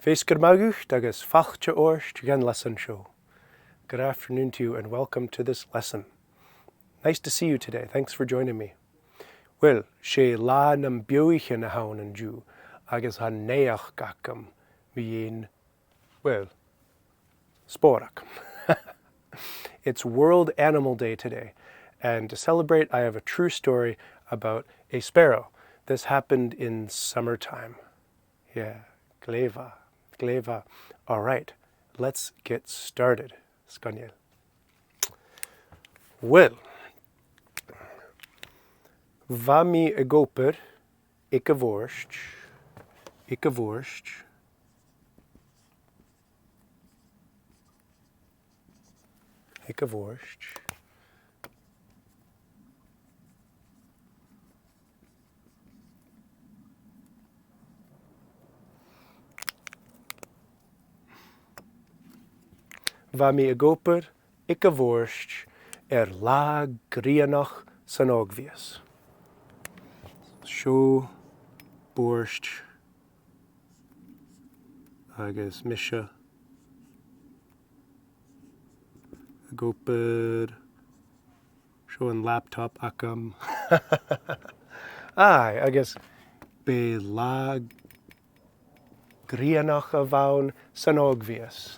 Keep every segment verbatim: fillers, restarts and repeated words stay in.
Feasgar math dhut agus fàilte ort dhan leasan seo. Good afternoon to you and welcome to this lesson. Nice to see you today. Thanks for joining me. Well, 's e Latha nam Beathaichean a th' ann an-diugh agus tha naidheachd agam mu dheidhinn, well, spòrag. It's World Animal Day today, and to celebrate, I have a true story about a sparrow. This happened in summertime. Yeah, glè mhath, glè mhath. All right, let's get started. Sgoinneil. Well, bha mi ag obair aig a' bhòrd, aig a' bhòrd, aig a' bhòrd. Bha mi ag obair aig a' bhòrd air latha grianach san Ògmhios. Seo bòrd agus mise ag obair. Seo an laptop agam. Aye, agus b' e latha grianach a bh' ann san Ògmhios.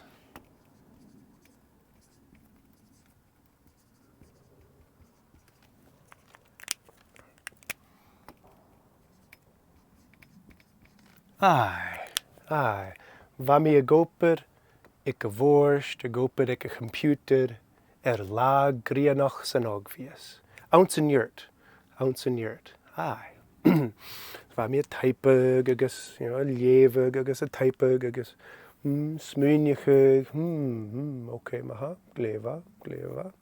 Aye, aye. Bha mi ag obair aig a' bhòrd, ag obair aig a' choimpiutair, air latha grianach san Ògmhios. Anns an iuirt, anns an iuirt. Aye. Bha mi a' taidhpeadh agus, you know, a' leughadh agus a' taidhpeadh agus, mm, smaoineachadh, hmm, hmm, ok, ma-thà, glè mhath, glè mhath.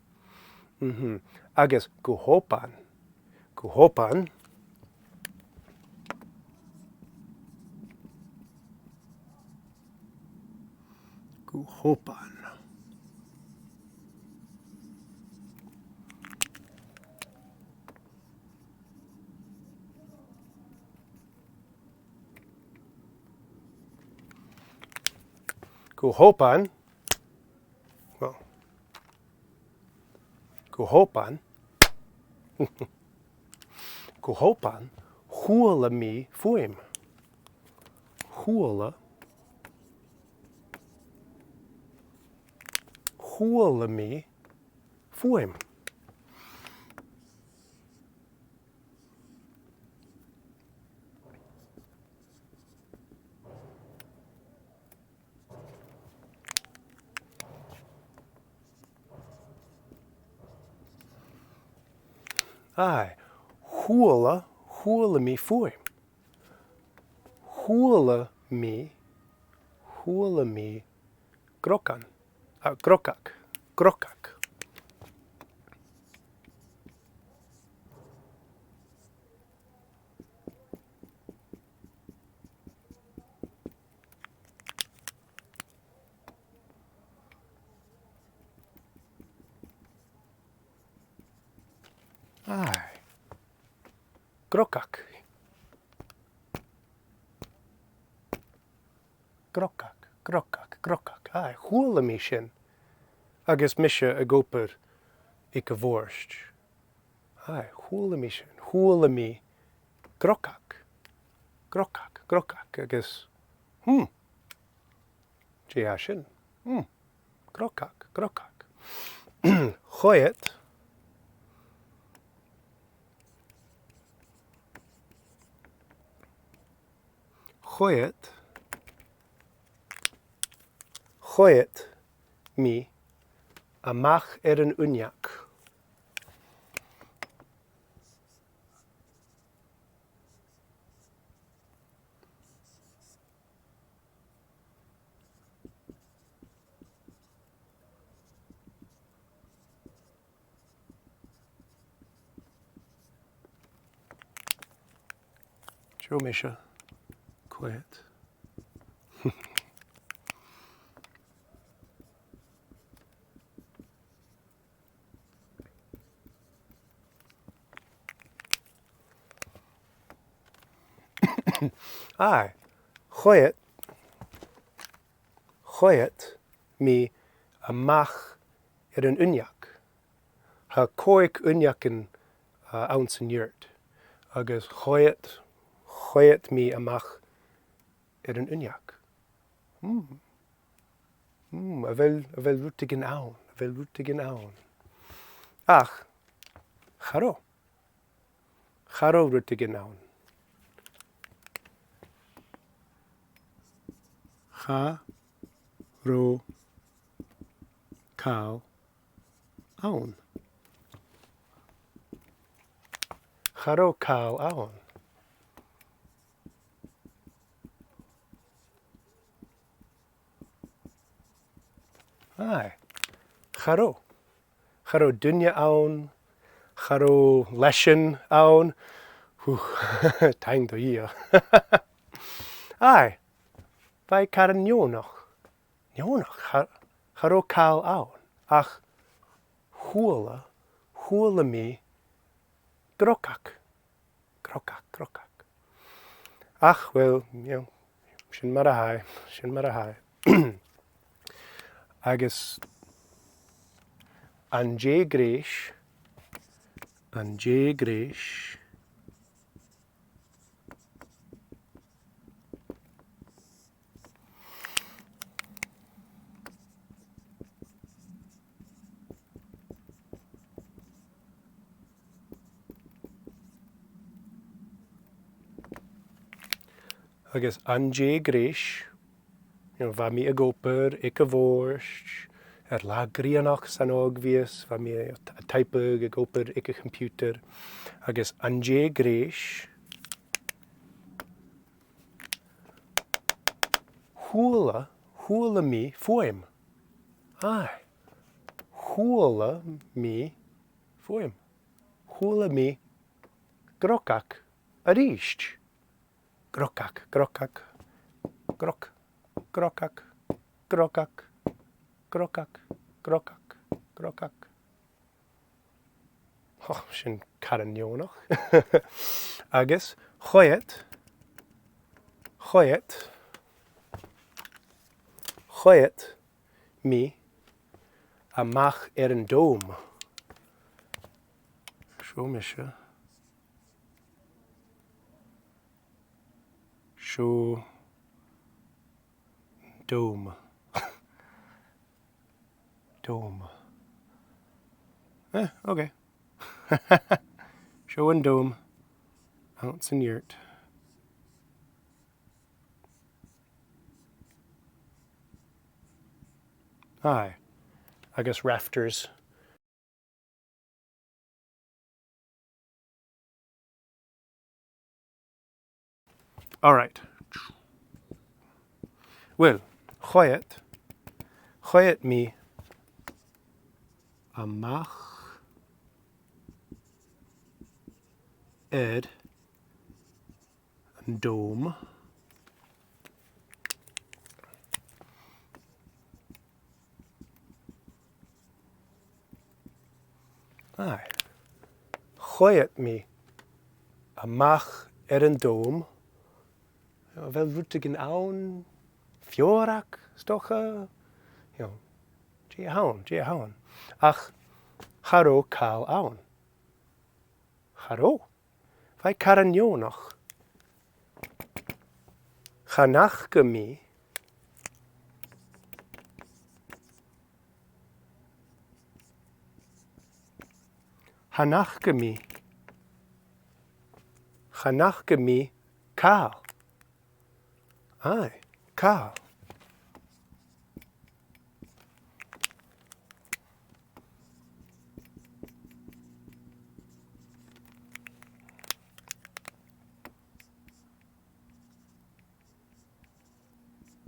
Mhm. Agus gu h-obann, gu h-obann, gu h-obann. Gu h-obann, well, gu h-obann, gu h-obann, chuala mi fuaim. Chuala, chuala mi fuaim. Aye, chuala, chuala mi fuaim. Chuala mi, chuala mi grogan. Ah, grogag, grogag. Aye. Grogag. Grogag, grogag, grogag. Aye, chuala mi sin. Agus mise ag obair aig a' bhòrd. Aye, chuala mi sin. Chuala mi grogag. Grogag, grogag. Agus, hmm. Dè tha sin? Hmm. Grogag, grogag. Choimhead. Choimhead. Choimhead mi a-mach air an uinneag. Seo mise. Quiet. Aye. Choimhead. Choimhead mi a-mach air an uinneag. Tha còig uinneagan, uh, anns an yurt. Agus choimhead, choimhead mi a-mach air an uinneag. Hmm. Hmm, a bheil, a bheil rudeigin ann, a bheil rudeigin ann. Ach, cha robh. Cha robh rudeigin ann. Cha robh càil ann. Cha robh càil ann. Aye. Cha robh. Cha robh duine ann. Cha robh leasan ann. Whew. Taing do Dhia. Aye. Bha e caran neònach. Neònach. Cha, cha robh càil ann. Ach chuala, chuala mi grogag. Grogag, grogag. Ach, well, you know, sin mar a tha e, sin mar a tha e. Agus an dèidh greis, an dèidh greis, Agus an dèidh greis, you know, bha mi ag obair aig a' bhòrd, air latha grianach san ògmhios, bha mi a', a' taidhpeadh, ag obair aig a' choimpiutair. Agus an dèidh greis, chuala, chuala mi fuaim. Aye. Chuala mi fuaim. Chuala mi grogag a-rithist. Grogag, grogag, grog, grogag, grogag, grogag, grogag, grogag. Och, sin caran neònach. Agus choimhead, choimhead, choimhead mi a-mach air an dòm. Seo mise. Seo dòm. Dòm. Eh, okay. Seo an dòm. Anns an yurt. Aye. Agus rafters. All right. Well, choimhead, choimhead mi a-mach air an dòm. Aye. Choimhead mi a-mach air an dòm. A bheil rudeigin ann? Feòrag, 's dòcha? You know, dè th' ann, dè th' ann? Ach cha robh càil ann. Cha robh. Bha e caran neònach. Chan fhaca mi, chan fhaca mi, chan fhaca mi càil. Aye, càil.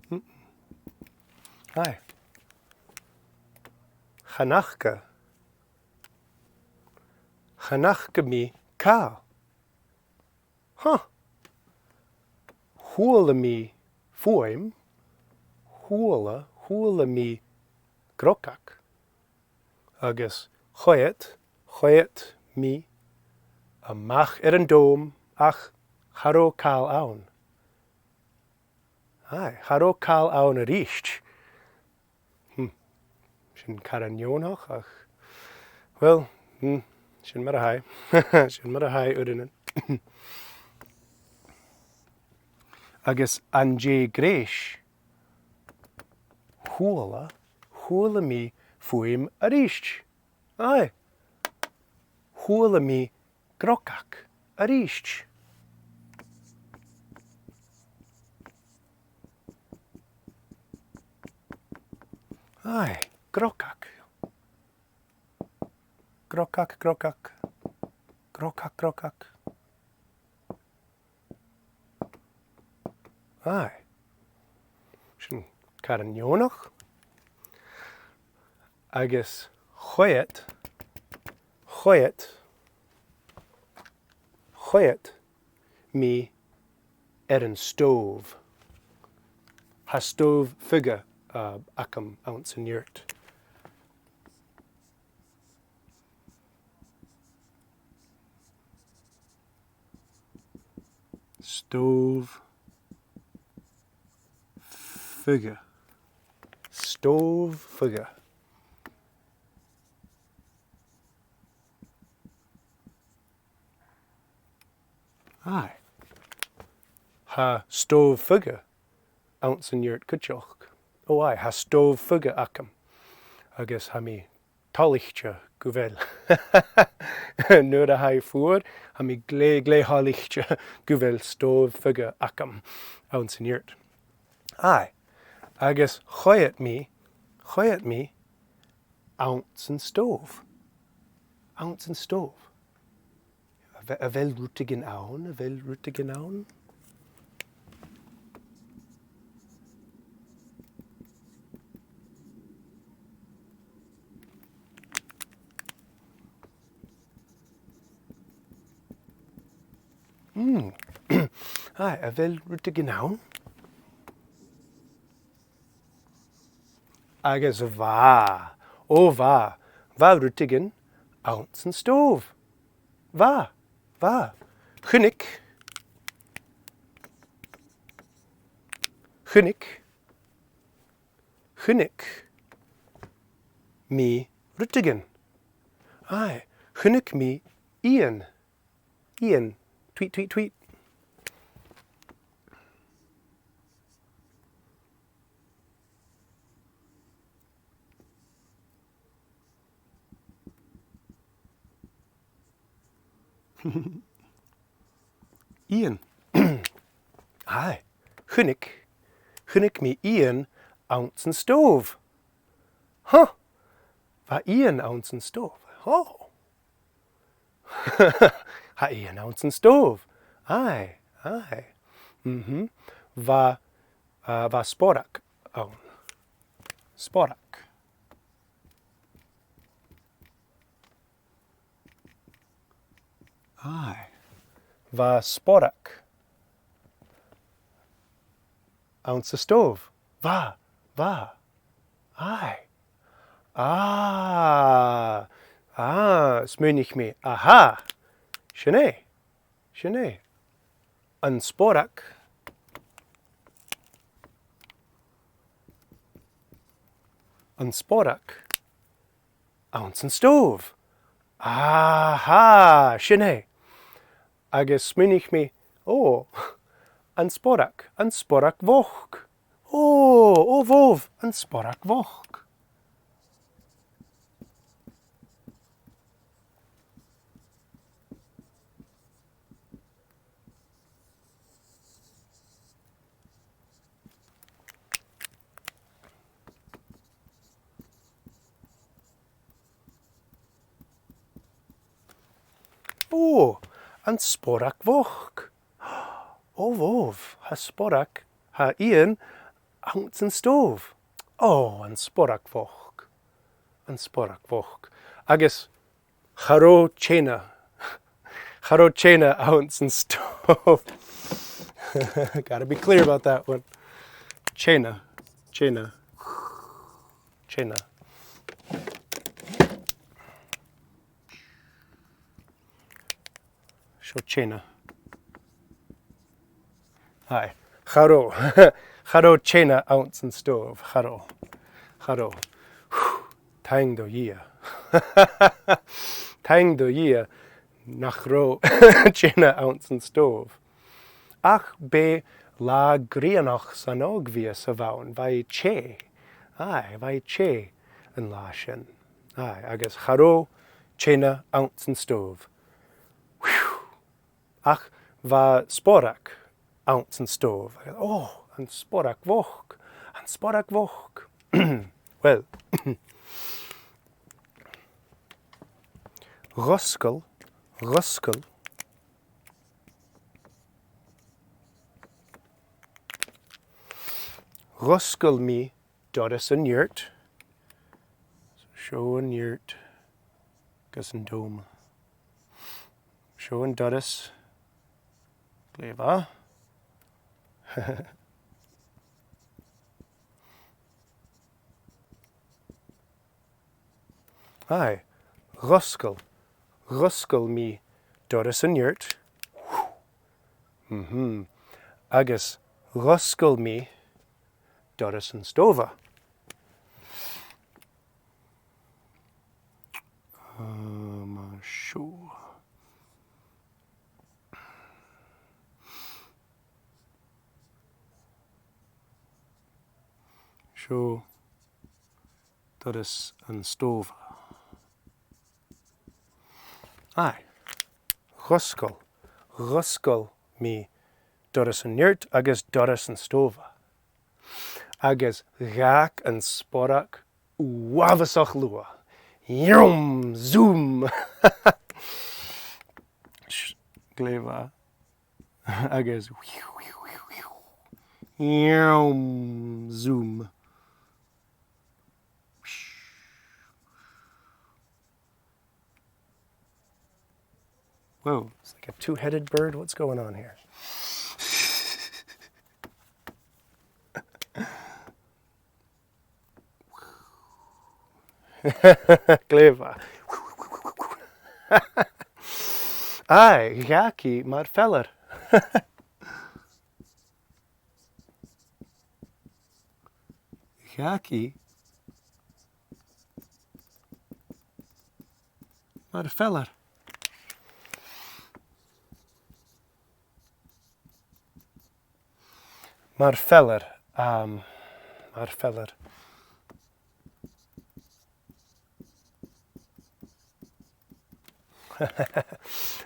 Mm. Aye. Chan fhaca. Chan fhaca mi càil. Huh. Chuala mi fuaim, chuala, chuala mi grogag, agus choimhead, choimhead mi a-mach air an dòm, ach cha robh càil ann. Aye, cha robh càil ann a-rithist. Sin car neònach, ach, well, hmm, sin mar a tha e. Sin mar a tha e uaireannan. Agus an dèidh greis, chuala, chuala mi fuaim a-rithist. Aye. Chuala mi grogag a-rithist. Aye, grogag. Grogag, grogag. Grogag, grogag. Aye. Sin car neònach. Agus choimhead, choimhead, choimhead mi air an stove. Tha stove fuga, uh, agam anns an iurt. Stove fuga. Stove fuga. Aye. Tha stove fuga anns an iurt cuideachd. Ò aye, tha stove fuga agam. Agus tha mi toilichte gu bheil. Nuair a tha e fuar, tha mi glè, glè thoilichte gu bheil stove fuga agam anns an iurt. Aye. Agus choimhead mi, choimhead mi anns an stove. Anns an stove. A bhe-, a bheil rudeigin ann? A bheil rudeigin ann? Mm. Aye, a bheil rudeigin ann? Agus bha, ò bha, bha rudeigin anns an stove. Bha, bha. Chunnaic, chunnaic, chunnaic mi rudeigin. Aye, chunnaic mi eun. Eun. Tweet, tweet, tweet. Eun. Aye. Chunnaic, chunnaic mi eun anns an stove. Huh. Bha eun anns an stove. Oh. Tha eun anns an stove. Aye, aye. Mhm. Bha, uh, bha sporrag ann. Sporrag. Aye. Bha sporrag anns an stove. Bha, bha. Aye. Ah, ah, smaoinich mi. Aha. Sin e. Sin e. An sporrag. An sporrag anns an stove. Aha, sin e. Agus smaoinich mi, ò, an sporrag, an sporrag bhochd. Ò, ò bhobh, an sporrag bhochd. Ò, an sporrag bhochd. Ò bhobh, tha sporrag, tha eun anns an stove. Ò, an sporrag bhochd. An sporrag bhochd. Agus cha robh teine. Cha robh teine anns an stove. Gotta be clear about that one. Teine. Teine. Teine. Seo teine. Aye. Cha robh. Cha robh teine anns an stove. Cha robh. Cha robh. Taing do Dhia. Taing do Dhia nach robh teine anns an stòbh. Ach b' e latha grianach san Ògmhios a bh' ann, bha e teth. Aye, bha e teth an latha sin. Aye, agus cha robh teine anns an stòbh. Whew. Ach bha sporrag anns an stòbh. Ò, an sporrag bhochd, an sporrag bhochd. Well, dh'fhosgail, dh'fhosgail, dh'fhosgail mi doras an neart. Seo an neart agus an dòmh. Seo an doras. Glè mhath. Aye, dh'fhosgail, dh'fhosgail mi doras an neart. Mhm. Agus dh'fhosgail mi doras an stòbha. Uh, mar seo. Seo doras an stòbha. Aye. Dh'fhosgail, dh'fhosgail mi doras an neart agus doras an stòbha. Agus dh'fhàg an sporrag uabhasach luath. Yum! Zoom! Sh-, glè mhath. Agus yum! Zoom! Whoa, it's like a two-headed bird. What's going on here? Glè mhath. Aye, dh'fhàg i mar pheilear. Dh'fhàg i mar pheilear. Mar pheilear, um, mar pheilear.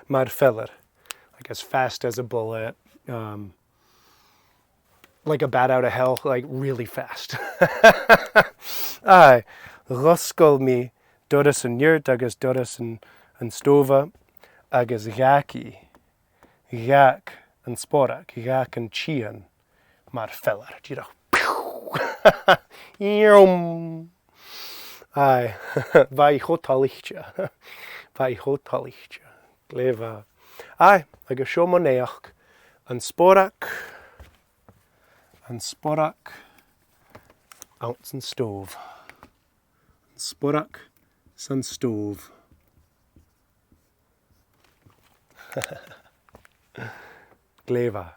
Mar pheilear. Like, as fast as a bullet. Um, like a bat out of hell, like, really fast. Aye, dh'fhosgail mi doras an neart agus doras an, an stòbha agus dh'fhàg i, dh'fhàg an sporrag, dh'fhàg an t-eun mar pheilear. Dìreach. Yum! Aye, bha i cho toilichte. Bha i cho toilichte. Glè mhath. Aye, agus seo mo naidheachd. An sporrag, an sporrag anns an stòbh. An sporrag san stòbh. Glè mhath.